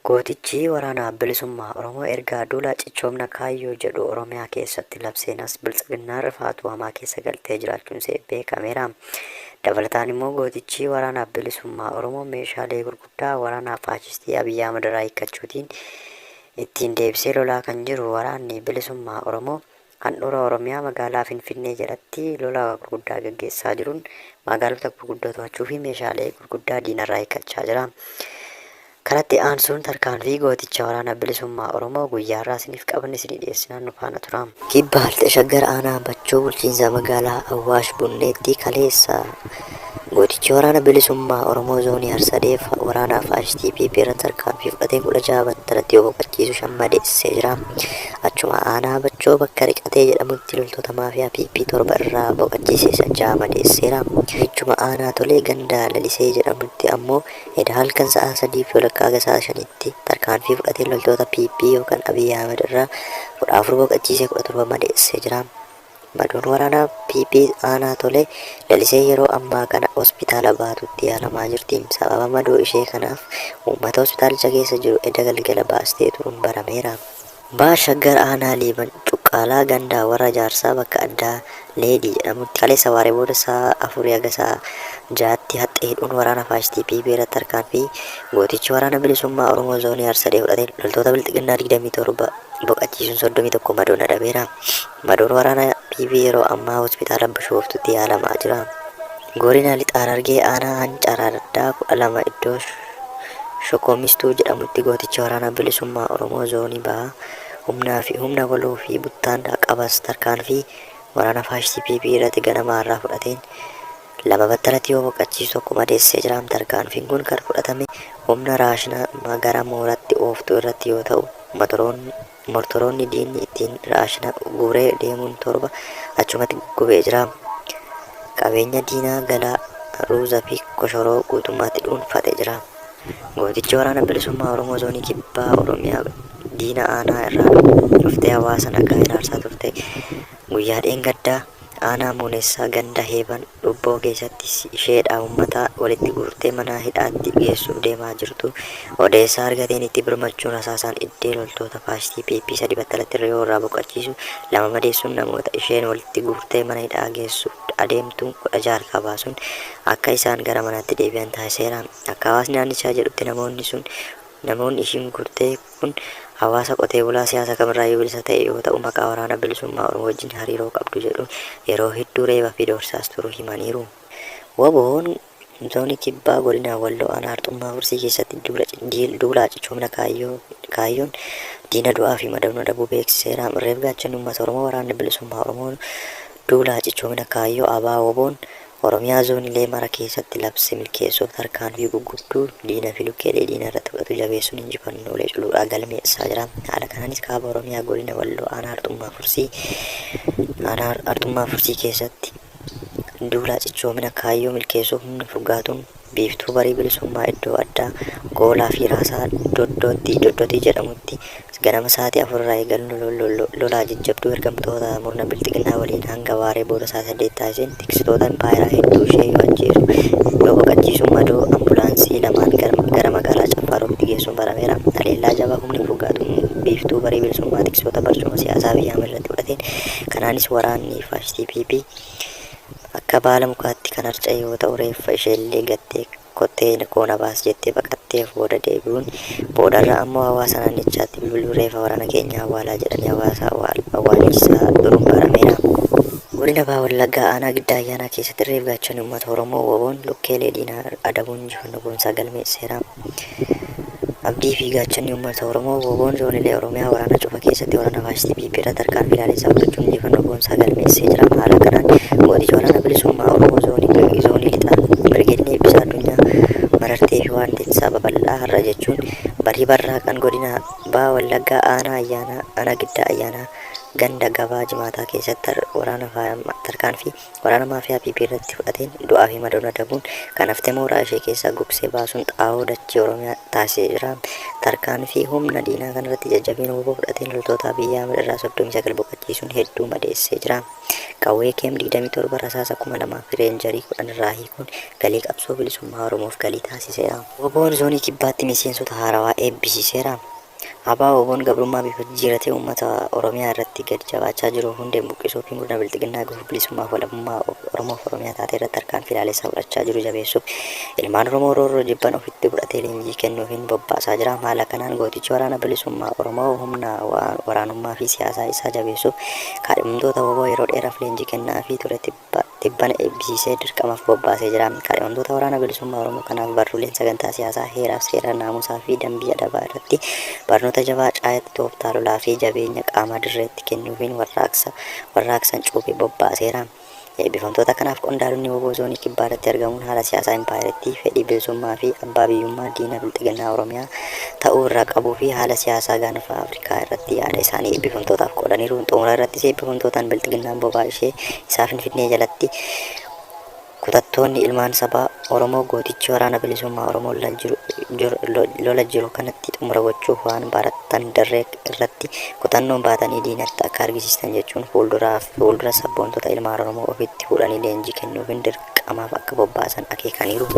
Gootichi Waraana Bilisummaa Oromoo erga duula cichoomna kaayyoo jedhu Oromiyaa keessatti labseen as Biltsiginnaan rifaatuu hamaa keessa galtee jiraachuunsee beekameera. Dabalataan immoo gootichi Waraana Bilisummaa Oromoo meeshaalee gurguddaa waraana faashistii Abiy Ahmad irraa hiikkachuutiin ittiin deebisee lolaa kan jiru Waraanni Bilisummaa Oromoo handhuura Oromiyaa magaalaa Finfinnee jalatti lola gurguddaa gaggeessaa jiruun magaalota gurguddoo to'achuu fi meeshaalee gurguddaa diinarraa hiikkachaa jira. Kanatti aansuun tarkaanfii gooticha Waraana Bilisummaa Oromoo guyyaa har'aa isiniif qabanne isinii dhiyeessinaan nu faana turaa. Kibba Lixa Shaggar Aanaa Bachoo bulchiinsa magaalaa Awwaash Bunneetti kaleessa gootichi Waraana Bilisummaa Oromoo Zoonii Harsadee waraana faashistii PP irratti tarkaanfii fudhateen 16 battalatti yoo boqochiisu 5 madeessee jira. Achuma aanaa Bachoo bakka Riqatee jedhamutti loltoota maafiyaa PP 7 irraa boqochiisee 6 madeesseera. Achuma aanaa Tolee ganda Lalisee jedhamutti ammoo Eda halkan sa'aa 3:30 haga sa'aa 5tti tarkaanfii fudhateen loltoota PP yookan Abiy Ahmed irraa 14 boqachiisee 17 madeessee jira. Madoon waraanaa PP aanaa Tolee Lalisee yeroo ammaa kana hospitaala Baatuutti yaalamaa jirti. Sababa madoo ishee kanaaf uummata hospitaalicha keessa jiru eda galgala baastee turuun barameera. Baha Shaggar Aanaa Liiban Cuqqaalaa ganda Warra Jaarsaa bakka addaa Leedii jedhamutti kaleessa waaree booda sa'a afurii haga sa'a ja'aatti haxxee hidhuun waraana faashistii PP irratti tarkaanfii gootichi Waraana Bilisummaa Oromoo Zoonii Harsadee fudhateen loltoota Bilxiginnaa 27 boqachiisuun 31 madoon adabeera. Madoon waraana PP yeroo ammaa Hospitaala Bishooftuutti yaalamaa jira. Godina Lixa Harargee Aanaa Hancaraddaa 12 iddoo Shokomistuu jedhamutti gootichi Waraana Bilisummaa Oromoo Zoonii Bahaa humnaa fi humna waloo fi buttaan qabas tarkaanfii waraana faashistii PP irratti ganama har'aa fudhateen 2 battalatti yoo boqachiisu 1 madeessee jira. Tarkaanfiin kun kan fudhatame humna raashina gara mooratti ooftu irratti yoo ta'u mortoroonni diinni ittiin raashina guuree deemuun 7 achumatti guggubee jira. Qabeenya diinaa galaa, ruuza fi koshoroo guutummaatti dhuunfate jira. Gootichi Waraana Bilisummaa Oromoo Zoonii Kibbaa Oromiyaa diina aanaa irraa dhuftee hawaasa nagaa hiraarsaa turte guyyaa dheengaddaa aanaa Muunessaa ganda Heeban Dhubboo keessatti isheedhaa uummata walitti guurtee mana hidhaatti geessuuf deemaa jirtu odeessa argateen itti birmachuun rasaasaan iddee loltoota faashistii PP 3 battalatti yoo irraa boqachiisu 2 madeessuun namoota isheen walitti guurtee mana hidhaa geessuuf adeemtu 16 harkaa baasuun akka isaan gara manaatti deebi'an taasiseera. Akka hawaasni naannichaa jedhutti namoonni sun namoonni ishiin guurtee kun hawaasa qotee bulaa siyaasa kamirraayyuu bilisa ta'e yoo ta'u maqaa Waraana Bilisummaa Oromoo wajjin hariiroo qabdu jedhuun yeroo hedduu reebaa fi doorsisaas turuu himaniiru. WBOn Zoonii Kibbaa Godina Walloo Aanaa Harxummaa Fursii keessatti duula duula cichoomina kaayyoo kaayyoon diina du'aa fi madanuun adabuu beeksiseera. Irreef gaachanni uummata Oromoo Waraanni Bilisummaa Oromoo duula cichoomina kaayyoo ABO-WBOn Oromiyaa zoonilee mara keessatti labse milkeessuuf tarkaanfii guggudduu diina fi lukkeelee diina irratti fudhatu jabeessuun injifannoolee culuudhaa galmeessaa jira. Haala kanaanis Kaaba Oromiyaa Godina Walloo Aanaa Arxummaa Fursii Aanaa Arxummaa Fursii keessatti duula cichoomina kaayyoo milkeessuuf humni furgaatuun Biiftuu barii bilisummaa iddoo addaa Goolaa fi Raasaa Doddootti Doddotii jedhamutti ganama sa'aatii 4:00 irraa eegaluun lolaa jajjabduu ergamtoota murna bilxiginnaa waliin hanga waaree booda sa'aa 8:00 taasiseen tiksitoota impaayeraa hedduu ishee yoo ajjeesu yoo boqachiisu madoo ambulaansii lamaan gara magaalaa Caffaa Roobitti geessuun barameera. Haleellaa jabaa humni furgaatuun biiftuu barii bilisummaa tiksoota barcuma siyaasaa Abiy Ahmed irratti fudhateen kanaanis waraanni faashistii PP Akka baala mukaatti kan harca'e yoo ta'u reeffa isheellee gattee kottee koo na baasi jettee baqattee of booda deebi'uun boodarra ammoo hawaasa naannichaatti bilbiluun reefa waraana keenyaa awwaalaa jedhanii hawaasa awwaalchisaa turuun barameera. Godina Baha Wallaggaa Aanaa Giddaa Ayyaanaa keessatti irreef gaachanni uummata Oromoo WBOn lukkeelee diinaa adabuun injifannoo boonsaa galmeesseera. Abdii fi gaachanni uummata Oromoo WBOn zoonilee Oromiyaa waraana cufa keessatti waraana faashistii PP irratti tarkaanfii laalessaa fudhachuun injifannoo boonsaa galmeessee jira. Haala kanaan gootichi Waraana Bilisummaa Oromoo zoonii zoonii lixaa Birgeediin Eebbisaa Addunyaa Marartee fi Waantinsaa Babal'aa har'a jechuun barii barraaqan godina Baha Wallaggaa aanaa Ayyaanaa aanaa Giddaa Ayyaanaa ganda Gabaa Jimaataa keessatti waraana tarkaanfii Waraana maafiyaa PP irratti fudhateen du'aa fi madoon adabuun kan hafte mooraa ishee keessaa gugsee baasuun xaa'oo dachee Oromiyaa taasisee jira. Tarkaanfii humna diinaa kanarratti jajjabina WBO fudhateen loltoota Abiy Ahmed irraa 39 boqochiisuun hedduu madeessee jira. Qawwee KM 27 rasaasa 2000 fi reenjarii 10 irraa hiikuun galii qabsoo bilisummaa Oromoof galii taasiseera. WBOn Zoonii Kibbaatti miseensota haarawaa eebbisiiseera. ABO-WBOn gabrummaa bifa jijjiirratee uummata Oromiyaa irratti gad jabaachaa jiru hundeen buqqisuu fi murna Bilxiginnaa gufuu bilisummaaf walabummaa Oromoof Oromiyaa taate irratti tarkaanfii laalessaa fudhachaa jiru jabeessuuf ilmaan Oromoo roorroo jibban ofitti fudhatee leenjii kennuufiin bobbaasaa jira. Haala kanaan gootichi Waraana Bilisummaa Oromoo humna waraanummaa fi siyaasaa isaa jabeessuuf kaadhimamtoota wbo yeroo dheeraaf leenjii kennaafii ture tibbana eebbisiisee dirqamaaf bobbaasee jira. Kaadhimamtoota Waraana Bilisummaa Oromoo kanaaf barruuleen sagantaa siyaasaa, heeraaf seera, naamusaa fi dambii adabaa irratti barnoota jabaa caayatti tooftaa lolaa fi jabeenya qaamaa dirreetti kennuufiin warraaqsa warraaqsan cuuphee bobbaaseera. Eebbifamtoota kanaaf qondaalonni wbo Zoonii Kibbaa irratti argamuun haala siyaasaa impaayerattii, fedhii bilisummaa fi abbaa biyyummaa diina Bilxiginnaa Oromiyaa ta'uu irraa qabuu fi haala siyaasaa Gaanfa Afrikaa irratti yaada isaanii eebbifamtootaaf qoodaniiru. Xumura irrattis eebbifamtootaan Bilxiginnaan bobaa ishee isaa Finfinnee jalatti kutattoonni ilmaan sabaa Oromoo gootichi Waraana Bilisummaa Oromoo lola jiru kanatti xumura gochuuf waan barattan dirree irratti kutannoon baatanii diinatti akka argisiistan jechuun fuuldura sabboontota ilmaan Oromoo ofitti fuudhanii leenjii kennuufiin dirqamaaf akka bobbaasan akeekaniiru.